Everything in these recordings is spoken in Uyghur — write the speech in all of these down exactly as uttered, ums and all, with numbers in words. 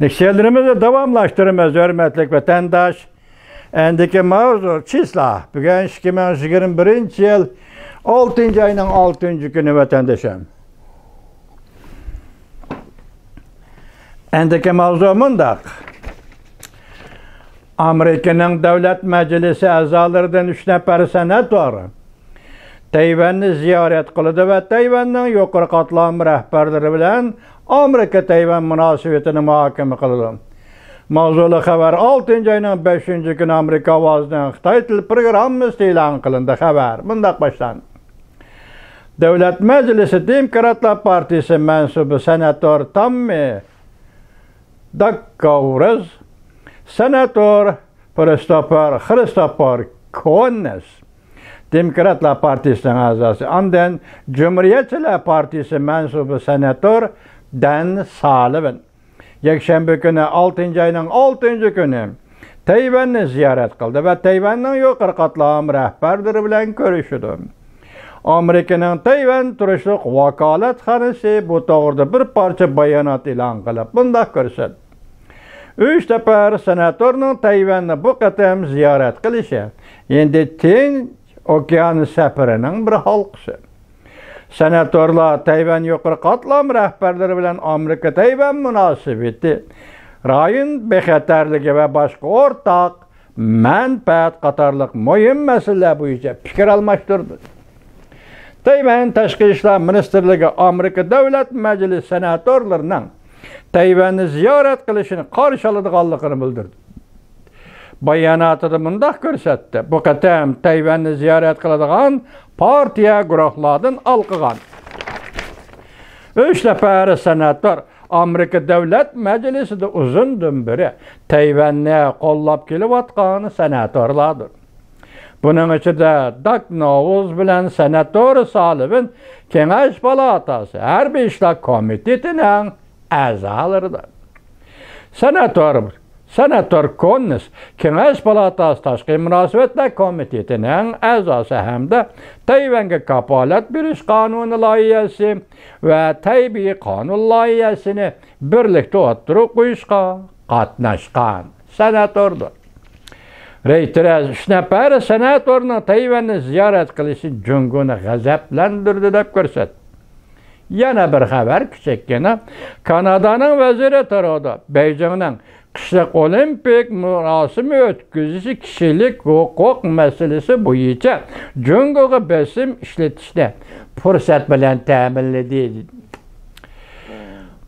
لېكسىيەلىرىمىزنى داۋاملاشتۇرىمىز، ھۆرمەتلىك ۋەتەنداش. ئەندىكى ماۋزۇ چىسلا. بۈگۈن ئىككى مىڭ يىگىرمە بىرىنچى يىل ئالتىنچى ئاينىڭ ئالتىنچى كۈنى، ۋەتەندىشىم. ئەندىكى ماۋزۇ مۇنداق. ئامېرىكىنىڭ دۆلەت مەجلىسى ئەزالىرىدىن ئۈچ نەپەر سېناتور تەيۋەننى زىيارەت قىلىدۇ ۋە تەيۋەننىڭ يۇقىرى قاتلام رەھبەرلىرى بىلەن ئامېرىكا-تەيۋەن مۇناسىۋىتىنى مۇھاكىمە قىلىدۇ. ماۋزۇلۇق خەۋەر ئالتىنچى ئاينىڭ بەشىنچى كۈنى ئامېرىكا ئاۋازىنىڭ خىتاي تىل پروگراممىسىدا ئېلان قىلىندى. خەۋەر مۇنداق باشلاندى. دۆلەت مەجلىسى دېموكراتلار پارتىيىسى مەنسۇبى سېناتور تاممى داككاۋرز، سېناتور پىرىستوپېر، خرىستوپېر كوننېس، دېموكراتلار پارتىيىسىنىڭ ئەزاسى، ئاندىن جۇمھۇرىيەتچىلەر پارتىيىسى مەنسۇبى سېناتور دەن سالىۋىن يەكشەنبە كۈنى، ئالتىنچى ئاينىڭ ئالتىنچى كۈنى تەيۋەننى زىيارەت قىلدى ۋە تەيۋەننىڭ يۇقىرى قاتلام رەھبەرلىرى بىلەن كۆرۈشىدۇ. ئامېرىكىنىڭ تەيۋەن تۇرۇشلۇق ۋاكالەتخانىسى بۇ توغرىدا بىر پارچە بايانات ئېلان قىلىپ، مۇنداق كۆرسەتتى. ئۈچ نەپەر سېناتورنىڭ تەيۋەننى بۇ قېتىم زىيارەت قىلىشى ھىندى تىنچ ئوكيان سەپىرىنىڭ بىر ھالقىسى. سېناتورلار تەيۋەن يۇقىرى قاتلام رەھبەرلىرى بىلەن ئامېرىكا-تەيۋەن مۇناسىۋىتى، رايون بىخەتەرلىكى ۋە باشقا ئورتاق مەنپەئەت قاتارلىق مۇھىم مەسىلىلەر بويىچە پىكىر ئالماشتۇردى. تەيۋەن تاشقى ئىشلار مىنىستىرلىكى ئامېرىكا دۆلەت مەجلىسى سېناتورلىرىنىڭ تەيۋەننى زىيارەت قىلىشىنى قارشى ئالىدىغانلىقىنى بىلدۈردى. باياناتىدا مۇنداق كۆرسەتتى: بۇ قېتىم تەيۋەننى زىيارەت قىلىدىغان پارتىيە گۇرۇھلاردىن ھالقىغان ئۈچ نەپەر سېناتور ئامېرىكا دۆلەت مەجلىسىدە ئۇزۇندىن بېرى تەيۋەننى قوللاپ كېلىۋاتقان سېناتورلاردۇر. بۇنىڭ ئىچىدە داك نوۋۇز بىلەن سېناتور سالىۋىن كېڭەش پالاتاسى ھەربىي ئىشلار كومىتېتىنىڭ ئەزالىرىدۇر. سېناتور، سېناتور كوننېس كېڭەش پالاتاسى تاشقى مۇناسىۋەتلەر كومىتېتىنىڭ ئەزاسى ھەمدە تەيۋەنگە كاپالەت بېرىش قانۇنى لايىھەسى ۋە تەيبېي قانۇن لايىھەسىنى بىرلىكتە ئوتتۇرىغا قويۇشقا قاتناشقان سېناتوردۇر. رېيتېرس ئۈچ نەپەر سېناتورنىڭ تەيۋەننى زىيارەت قىلىشى جۇڭگونى غەزەپلەندۈردى دەپ كۆرسەتتى. يەنە بىر خەۋەر، كىچىككىنە. كانادانىڭ ۋەزىرى ترۇدو بېيجىڭنىڭ قىشلىق ئولىمپىك مۇراسىمى ئۆتكۈزۈشى كىشىلىك ھوقۇق مەسىلىسى بويىچە جۇڭگوغا بېسىم ئىشلىتىشنى پۇرسەت بىلەن تەمىنلىدى.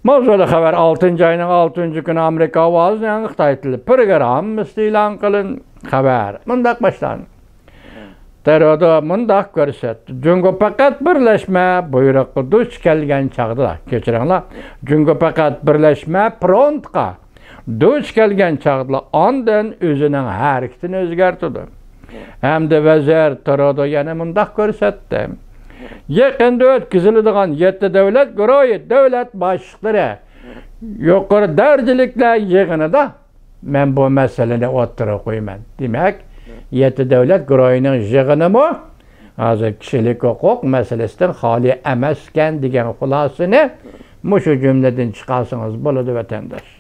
ماۋزۇلۇق خەۋەر، ئالتىنچى ئاينىڭ ئالتىنچى كۈنى ئامېرىكا ئاۋازىنىڭ خىتاي تىلى پروگراممىسىدا ئېلان قىلىن خەۋەر مۇنداق باشلاندى. ترۇدو مۇنداق كۆرسەتتى: جۇڭگو پەقەت بىرلەشمە بۇيرۇققا دۇچ كەلگەن چاغدا، كەچۈرۈڭلار، جۇڭگو پەقەت بىرلەشمە فرونتقا دۇچ كەلگەن چاغدىلا ئاندىن ئۆزىنىڭ ھەرىكىتىنى ئۆزگەرتىدۇ. ھەمدە ۋەزىر ترۇدو يەنە مۇنداق كۆرسەتتى: يېقىندا ئۆتكۈزۈلىدىغان يەتتە دۆلەت گۇرۇھى دۆلەت باشلىقلىرى يۇقىرى دەرىجىلىكلەر يىغىنىدا مەن بۇ مەسىلىنى ئوتتۇرىغا قويىمەن. دېمەك، يەتتە دۆلەت گۇرۇھىنىڭ يىغىنىمۇ ھازىر كىشىلىك ھوقۇق مەسىلىسىدىن خالىي ئەمەسكەن دېگەن خۇلاسىنى مۇشۇ جۈملىدىن چىقارسىڭىز بولىدۇ، ۋەتەنداش.